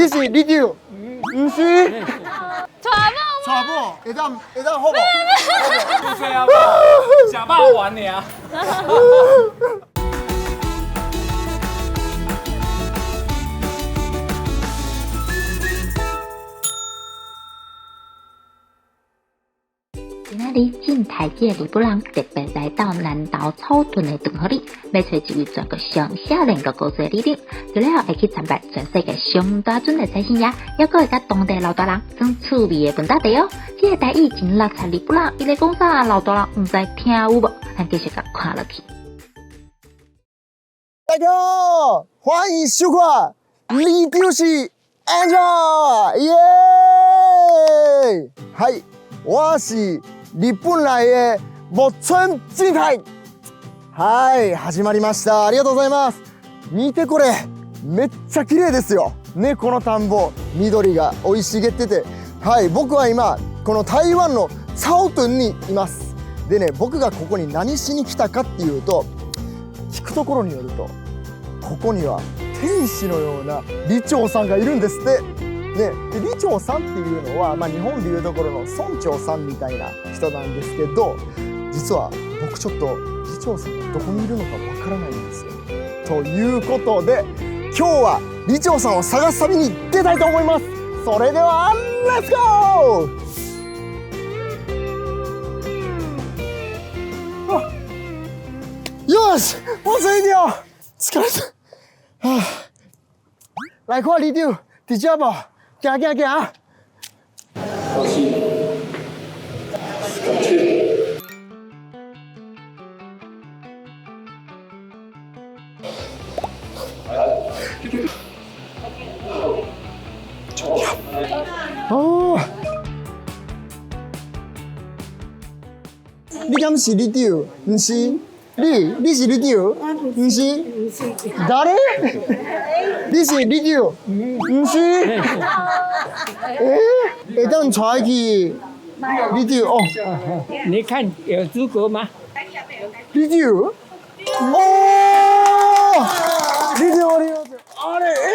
你是里長？毋是。娶某。娶某，會當會當好無？對啊，食肉丸爾。今仔日進台的日本人特別來到南投草屯的長河里，欲揣一位全國上少年閣高歲里長，除了會去參拜全世界上大尊的財神爺，猶閣會佮當地老大人耍趣味的問答題哦。這个台語真垃圾日本人，伊咧講啥，老大人毋知聽有無？咱繼續共看落去。大家好，歡迎收看里長是按怎，耶！はい，我是日本來的木村陣太。はい、始まりました。ありがとうございます。見てこれ、めっちゃ綺麗ですよ。ね、この田んぼ、緑が生い茂ってて。はい、僕は今、この台湾の草屯にいます。でね、僕がここに何しに来たかっていうと、聞くところによると、ここには天使のような里長さんがいるんですって。ね、で里長さんっていうのは、まあ、日本でいうところの村長さんみたいな人なんですけど、実は僕ちょっと里長さんがどこにいるのかわからないんですよ。ということで今日は里長さんを探す旅に出たいと思います。それではレッツゴー。よし、我着了，疲れた。啊，來看里長，佇遮無？行行行。放心。感謝。哦。你敢是里長？毋是。你你是里長？毋是。誰？你是里長？毋是。欸，會當帶去里長哦。你看有資格嗎？里長？哦，里長里長，あれ欸，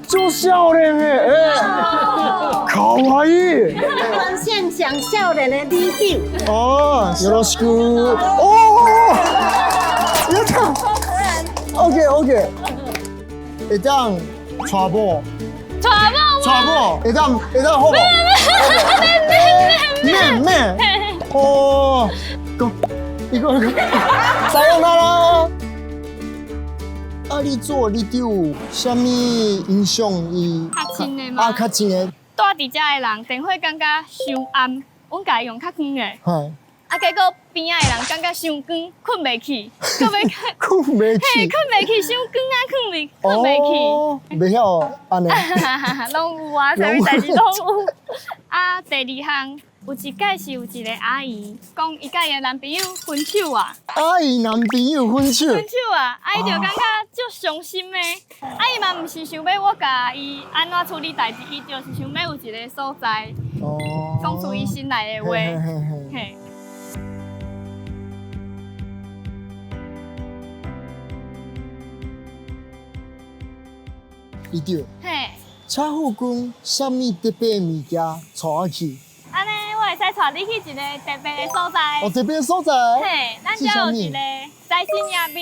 足少年的欸，かわいい。全縣上少年的里長。哦，よろしく。哦，やった。OK OK。會當娶某。娶某。娶某，會當會當好無？免免。哦，講，一個一個，さよなら。啊，你做里長有啥物影響伊？較親的嗎？啊，較親的。住佇遮的人電火感覺傷暗，阮共伊用較遠的。啊，結果邊仔的人感覺傷光，睏袂去，閣欲睏袂去。嘿，睏袂去，傷光啊，睏袂睏袂去。袂曉按呢。攏有啊，啥物代誌攏有。啊，第二項有一擺是有一個阿姨講，伊佮伊的男朋友分手啊。阿姨男朋友分手。分手啊！啊，伊就感覺足傷心的。啊，伊嘛毋是想欲我共伊按怎處理代誌，伊就是想欲有一個所在，講出伊心內的話。嘿。里長，嘿，請附近啥物特別的物件帶我去？按呢，我會使帶你去一个特別的所在。哦，特別的所在。嘿，咱遮有一个財神爺廟，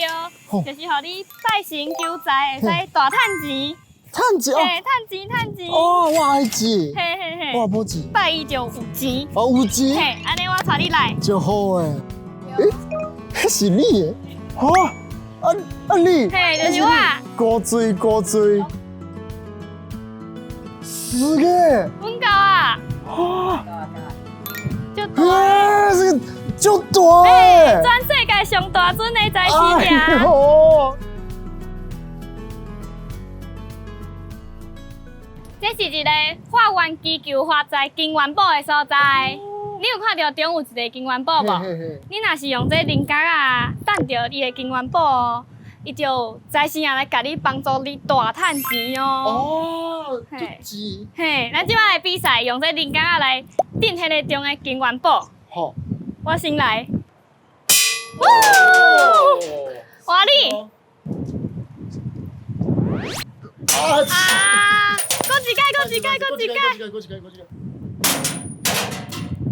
就是予你拜神求財，會使大趁錢。趁錢哦。嘿，趁錢趁錢。哦，我愛錢。嘿嘿嘿。我無錢。拜伊就有錢。哦，有錢。嘿，按呢我帶你來。就好的。欸，彼是你的？哈？啊啊你？嘿，就是我。古錐古錐。すげえ。阮兜啊。哇。就大。欸，這個足大欸。全世界上大尊的財神爺。哎喲。這是一個發願祈求發財金元寶的所在。你有看著中有一个金元寶無？你若是用這靈角仔擲著伊的金元寶哦，伊就有財神爺來共你幫助你大趁錢哦。哦，足錢。嘿，咱這擺來比賽，用這靈角仔來擲彼個中的金元寶。好。我先來。哇！你。啊！啊，閣一擺，閣一擺，閣一擺。閣一擺，閣一擺。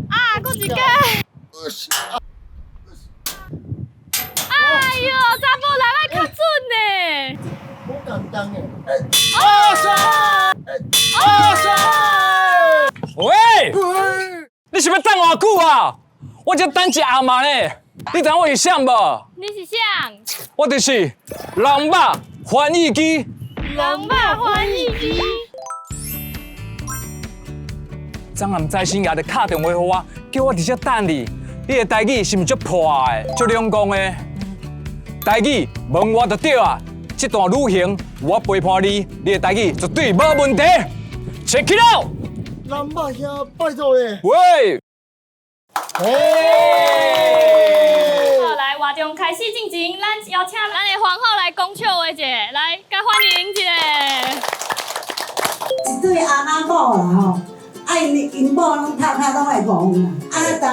啊，閣一擺。よし。哎喲，查埔人愛較準呢。好簡單的。啊！啊！喂，你是欲等偌久啊？我才等一暗嘛呢。你知影我是啥無？你是啥？我就是人肉翻譯機。人肉翻譯機。昨暗財神爺就敲電話予我，叫我佇遮等你。你的台語是毋是足破的、足兩光的？台語問我就對啊。這段旅行有我陪伴你，你的台語絕對無問題。Check it out！人肉兄，拜託咧。喂！嘿！好，來活動開始進前，咱邀請咱的皇后來講笑話一下，來，共歡迎一下。一對翁仔某啦吼，啊𪜶𪜶某攏拍拍攏會戇啦，啊逐家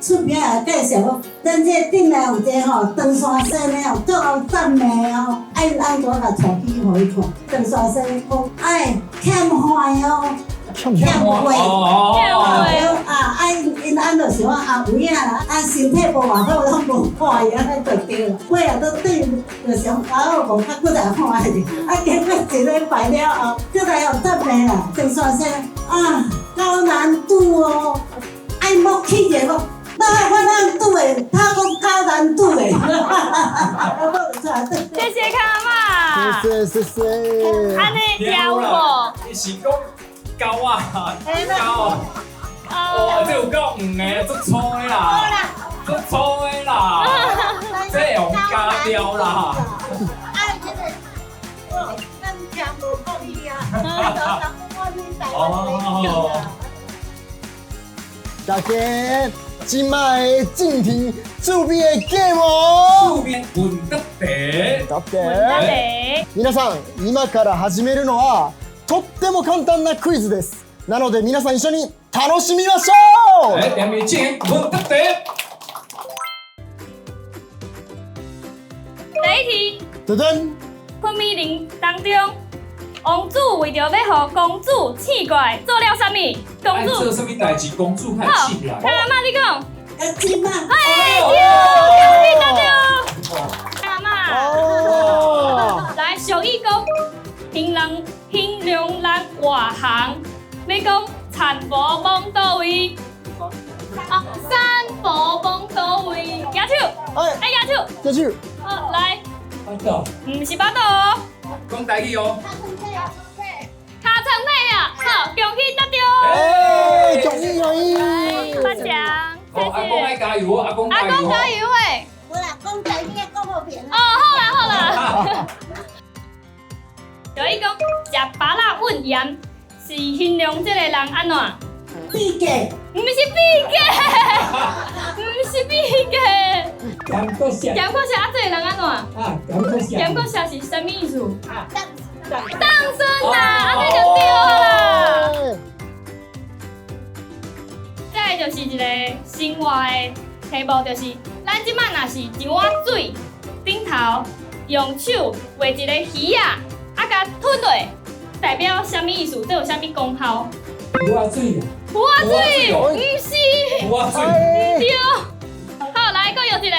出名也介紹講，咱這頂來有一个吼長山先的吼，足𠢕讚美哦，啊𪜶翁仔共帶去予伊看，長山先講，哎，欠壞哦，欠壞。欠壞。啊！啊，𪜶翁就想講啊，有影啦，啊，身體無偌好，攏無看伊，按呢就對啦。尾仔都轉，就想啊，我無較閣來看伊，啊，經過一禮拜了後，閣來予讚美啦，長山先啊，高難度哦，愛摸起者講，哪我難度的，他講高難度的，哈哈哈！謝謝卡阿嬤。謝謝謝謝。按呢聽有無？伊是講狗啊，狗。哇，這有夠黃的，足粗的啦，足粗的啦，這用膠掉啦。啊，這个，咱聽無國語啊，哦。大家，這擺進行趣味的 game 哦。趣味問答題。答題。皆さん、今から始めるのはとっても簡単なクイズです。なので皆さん一緒に楽しみましょう。來，下面進行問答題。第一題。噔噔。昆美林當中，王子為著欲予公主醒過來，做了啥物？公主做啥物代誌？公主較醒來。好，阿嬤你講。阿金啊。哎，對，對，對，阿嬤。哦。來，俗語講，形容形容人外行，欲講田婆摸佗位。啊，三婆摸佗位，舉手。哎，哎，舉手。舉手。好，來。巴肚。毋是巴肚哦。講台語哦。尻川屁啊！好，恭喜答對。哎，恭喜恭喜。頒獎，謝謝。阿公愛加油哦，阿公加油。阿公加油欸。無啦，講台語講無平。哦，好啦好啦。俗語講，食芭樂混鹽是形容這個人按怎？比格。毋是比格，毋是比格。鹹閣食。鹹閣食啊！這個人按怎？啊，鹹閣食。鹹閣食是啥物意思？啊，當孫啦，按呢就對啦。再來就是一個生活的題目，就是咱這擺若是一碗水頂頭用手畫一個魚仔，啊，共吞落，代表啥物意思？這有啥物功效？魚仔水啊！魚仔水，毋是。魚仔水。對。好，來，閣有一個。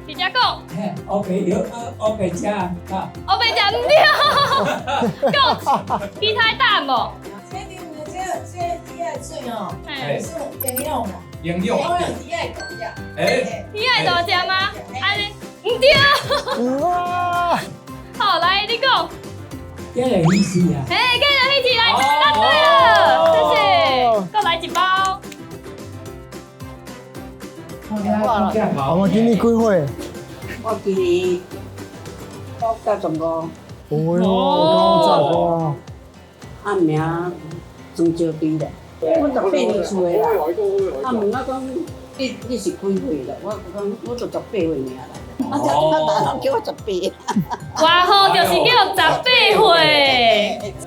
直接講。嘿，烏白藥，烏白食啊。烏白食毋對。講其他答案無？這這魚仔水哦，是營養嘛？營養。營養魚仔大隻。欸。魚仔大隻嗎？按呢毋對。哇！好，來你講。假的意思啊！嘿，假的意思來，答對了，謝謝。閣來一包。阿嬤今年幾歲？我今年95。哦喲，95。啊，名莊招娣啦，我18年出的啦。啊，問我講，你是幾歲啦？我講我就18歲爾啦。啊，大人叫我18。外號就是叫18歲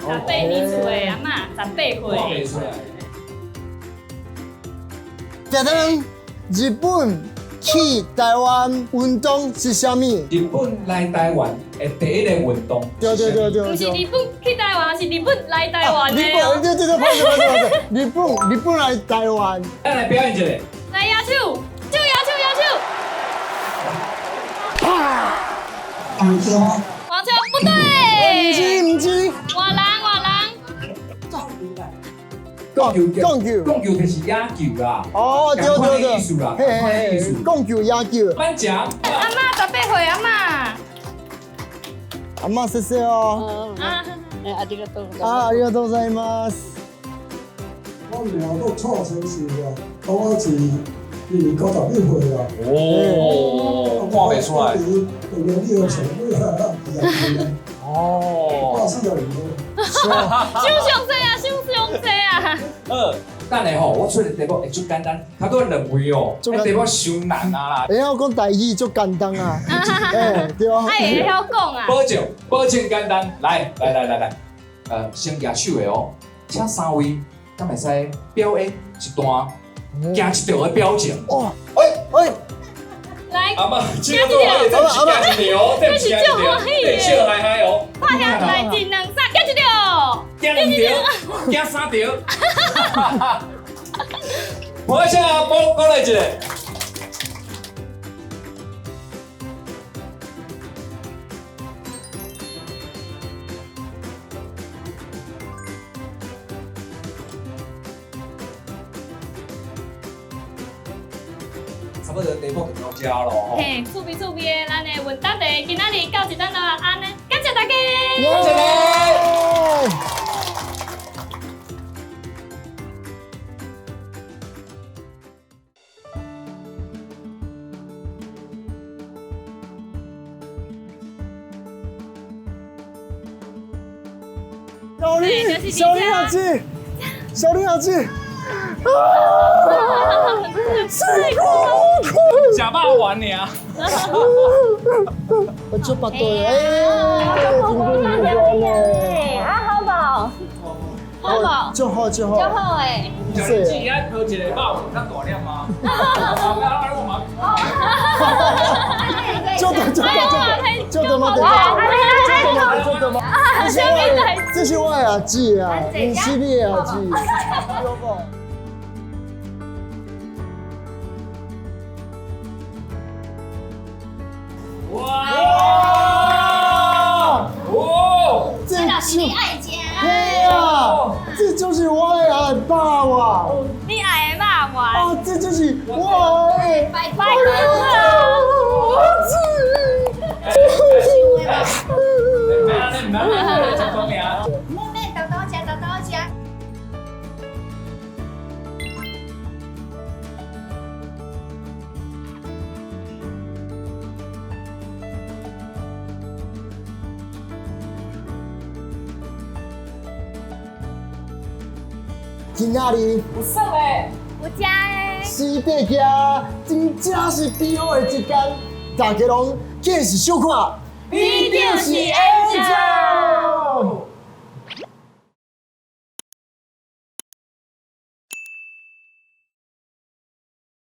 ，18年出的阿嬤，18歲。噔噔，日本去台灣運動是啥物？日本來台灣的第一個運動。對對對對。毋是日本去台灣，是日本來台灣的。日本對對對，歹勢歹勢歹勢，日本來台灣。咱來表演一下。來舉手，手舉手舉手。啊！網球。網球不對。毋是毋是。換人換人。摃球，摃球，摃球就是野球啦。哦，對對對，嘿嘿嘿，摃球野球。頒獎。阿嬤18歲，阿嬤。阿嬤謝謝哦。啊，ありがとうございます。啊，ありがとうございます。我名都蔡先生啊，我是民國11歲啊。哦，看袂出來。哦。 84歲。想上濟啊，想上濟啊！等下吼，我出的題目會足簡單，較多兩位哦，這題目傷難啊啦。會曉講台語足簡單啊，欸對啊。愛會曉講啊。保證，保證簡單。來來來來來，先舉手的哦，請三位，敢會使表演一段行一條的表情？哦，哎哎。來，阿嬤，這個這是行一條，這是行一條，這笑嗨嗨哦。快下來，一兩三，行一條。行兩條，行三條。我先講講來一個。差不多題目就到這咯吼。嘿，趣味趣味的，咱的問答題今仔日到這等就按呢，感謝大家。感謝你。小林，小林阿姊，小林阿姊，啊！辛苦苦，食肉丸尔。我就巴肚哎，啊好无？好无？就好就好。就好诶。小林姊，爱抱一个肉有较大粒吗？就得就得就得嘛，就得嘛，就得嘛。这是我的阿姊啊，不是你的阿姊。哇！哇！这是你爱食。对啊，这就是我的肉丸。你爱的肉丸。啊，这就是我的拜拜。今仔日有耍的，有食的，四块徛，真正是美好的一天，大家攏继续收看。你就是赢家。